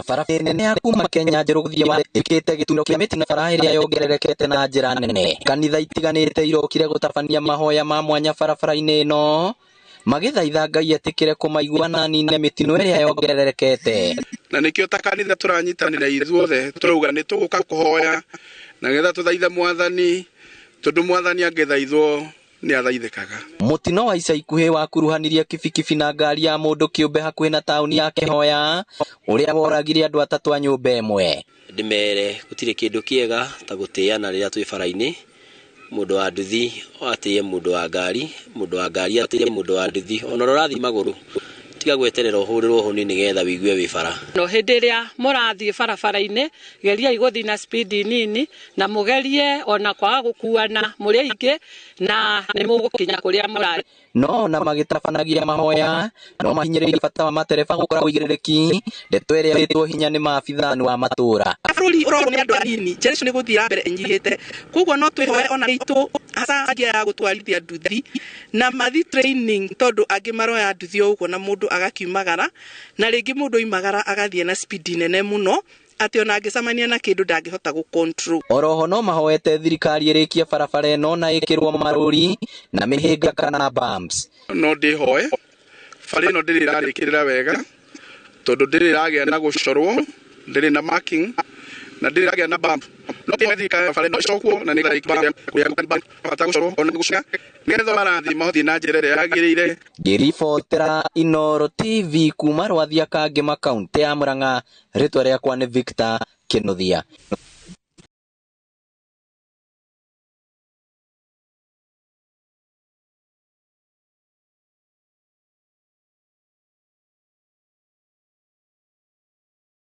Barabara nene ya kuma Kenya njerũ gũthiĩ wa ĩkĩte gĩturwa kĩa mĩtino bara ĩrĩa yongererekete na njĩra nene. Kanitha itiganĩte irokire gũtabania mahoya ma mwanya barabara-inĩ ĩno magĩthaitha Ngai etĩkĩre kũmaigua na anine mĩtino ĩrĩa yongererekete. Na nĩkĩo ta kanitha tũranyitanĩra ithuothe, tũrauga nĩ tũgũka kũhoya na getha tũthaithe Mwathani, tondũ Mwathani angĩthaithwo nĩ athaithĩkaga. Mũtino wa ica ikuhĩ wakuruhanirie kibikibi na ngari ya mũndũ kĩũmbe hakuhĩ na taũni ya Kĩhoya ũrĩa woragire andũ atatũ a nyũmba ĩmwe. Ndĩmere gũtirĩ kĩndũ kĩega ta gũtĩana rĩrĩa twĩ bara-inĩ, mũndũ wa nduthi atĩe mũndũ wa ngari, mũndũ wa ngari atĩe mũndũ wa nduthi, ona ũrĩa ũrathiĩ magũrũ tiga gweterera ũhũrĩrwo hũni nĩgetha wĩigue wĩ bara. No hĩndĩ ĩrĩa mũrathiĩ barabara-inĩ, geriai gũthiĩ na speed nini na mũgerie ona kwaga gũkuana mũrĩ aingĩ na nĩ mũgũkinya kũrĩa mũrathiĩ. No ona magĩtabanagia mahoya no mahinyĩrĩirie bata wa matereba gũkorwo ũigĩrĩrĩki, ndeto ĩrĩa ĩtwo hinya nĩ maabithaa wa matũra. Bũrũri ũrorwo nĩ andũ anini, generation nĩ gũthiĩ na mbere ĩnyihĩte, koguo no twĩhoe ona itũ hasa angĩ ya gũtwarithia nduthi na mathi training, tondũ angĩ maroya nduthi o ũguo na mũndũ agakiumagara, na rĩngĩ mũndũ oimagara agathiĩ na speed nene mũno atĩ ona angĩcemania na kĩndũ ndangĩhota gũ control. Oroho no mahoete thirikari ĩrĩkie barabara ĩno na ĩkĩrwo marũri na mĩhĩnga kana bumps. No ndĩhoe bara ĩno ndĩrĩ ĩrarĩkĩrĩra wega, tondũ ndĩrĩ ĩragĩa na gũcorwo, ndĩrĩ na marking na ndĩrĩ ĩragĩa na bump. No ndĩhoe thirikari bara ĩno ĩcokwo na nĩgetha bata gũcorwo ona gũcina nĩgetha marathiĩ mahothiĩ na njĩra ĩrĩa yagĩrĩire. Ngĩribotera Inooro TV kuma Rwathia Kangema, kaũntĩ ya Murang'a, rĩtwa rĩakwa nĩ Victor Kinuthia.